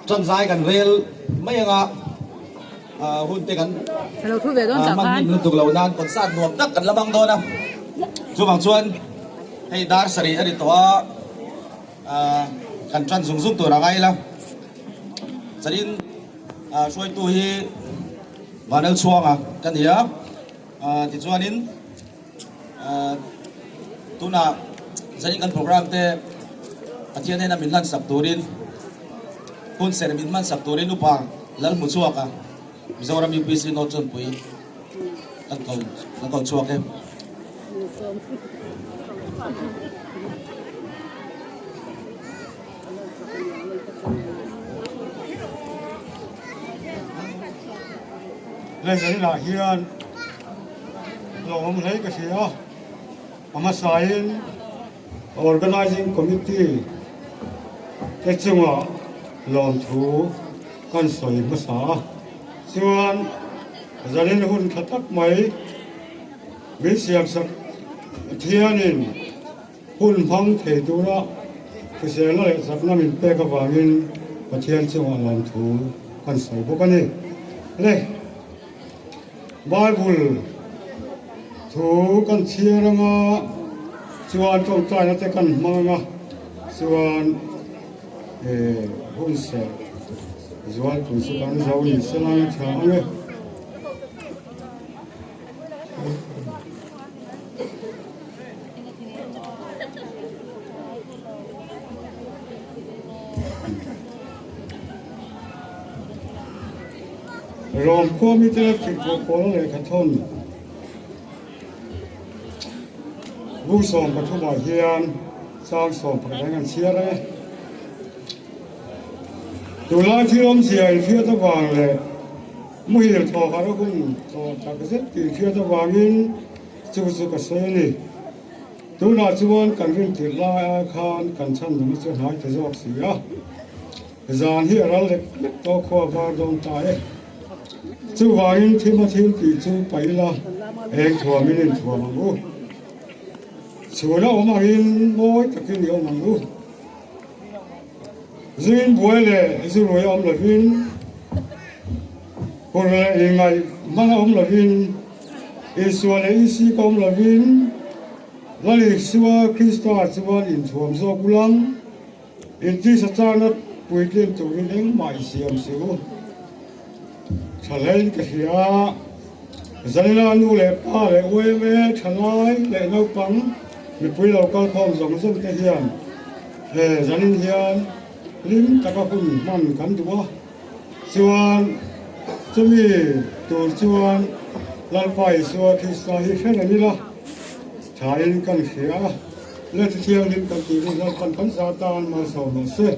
Ṭan zai kan rel mai anga hun te kan hman hnem lutuk lo nan concert nuam tak kan la hmang dawn a. Chuvang chuan hei dar sarih a ni tawh a, kan ṭan zung zung tur a ngai ila. Chanin hruaitu hi Vanlalchhuanga ka ni a, tichuanin. Tunah zanin kan program te Pathian hnena min hlansak turin hun serh min hmansak turin upa Lalhmuchhuaka Mizoram UPC North Chawnpui kan ko kan ko chhuak e. Hei zaninah hian Lawmawm hle ka hria a, a hmasain Organising Committee te chungah lawmthu kan sawi hmasa a, chuan zanin hun tha tak mai min siamsak thianin hun hmang thei tura hriselna leh chakna min pek avangin Pathian chungah lawmthu kan sawi bawk a ni. Le. Bible thu kan chhiar anga chuan tawngtaina te kan hmang anga chuan hun serh zualpui chu kan zo ni se lai a tha ang e. Rom khua mite la thingpawh pawl lehkha thawn bu 13 ah hian chang 11 an chhiar e. Tunlai thil awmzia inhriat avang leh muhil thaw harh a hun tawh tak zet tih inhriat avangin chu chu ka sawi a ni. Tunah chuan kan rintirh lai ai khan kan chhan lam chu hnai ta zawk si a. Zan hi a ral lek lek tawh khua var dawn ta e. Chuvangin thima thil tih chu paih ila eng thuamin inthuam ang u. Chhuna awm angin mawi takin i awm ang u. Zuin buai leh zurui a awm lovin, hur leh ingaih hman a awm lovin, insual leh insik a awm lovin, Lal Isua Krista chuan inthuam zawk ulang. Intisa chana puitlin turin engmah i siam si u. Tha hlein ka hria. Zaila nu leh pa leh uaime thalai leh naupang mipui lo kal khawm zawng zawng te hian he zanin hian hlim taka hun hman kan duh a. Chuan chumi tur chuan Lalpa Isua Krista hi hre reng ila thain kan hria a. Lehkha thianghlim kan tih hi Lalpan kan zah tan malsawm rawh se.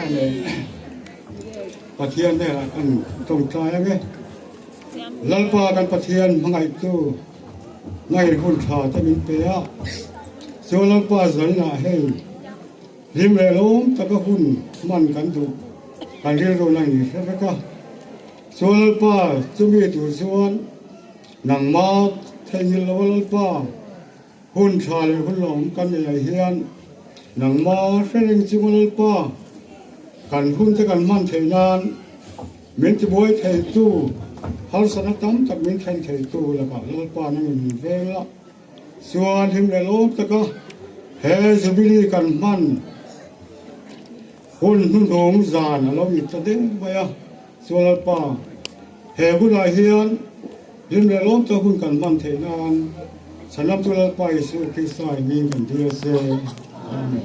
Amen. Pathian hnenah kan tawngtai ang e. Lalpa kan Pathian hmangaihtu ngaih hun tha te min pe a. Chuan Lalpa zaninah hei hlim leh lawm taka hun hman kan duh kan rilru na in hre vek a. Chuan Lalpa chumi tur chuan nangmah theihnghilh lo a Lalpa. Hun tha leh hun lawm kan nei ah hian nangma hre reng chunga Lalpa kan hun te kan hman theih nan min tibuai theitu harsatna tam tak min thlen theitu lakah Lalpa nangin min veng la chuan hlim leh lawm taka he Jubilee kan hman hun hnuhnung zan a lo ni ta deuh mai a chuan Lalpa he hunah hian Hlim leh lawm tak hun kan hman theih nan Chhanamtu Lalpa Isu Krista in min kan dil se. Amen.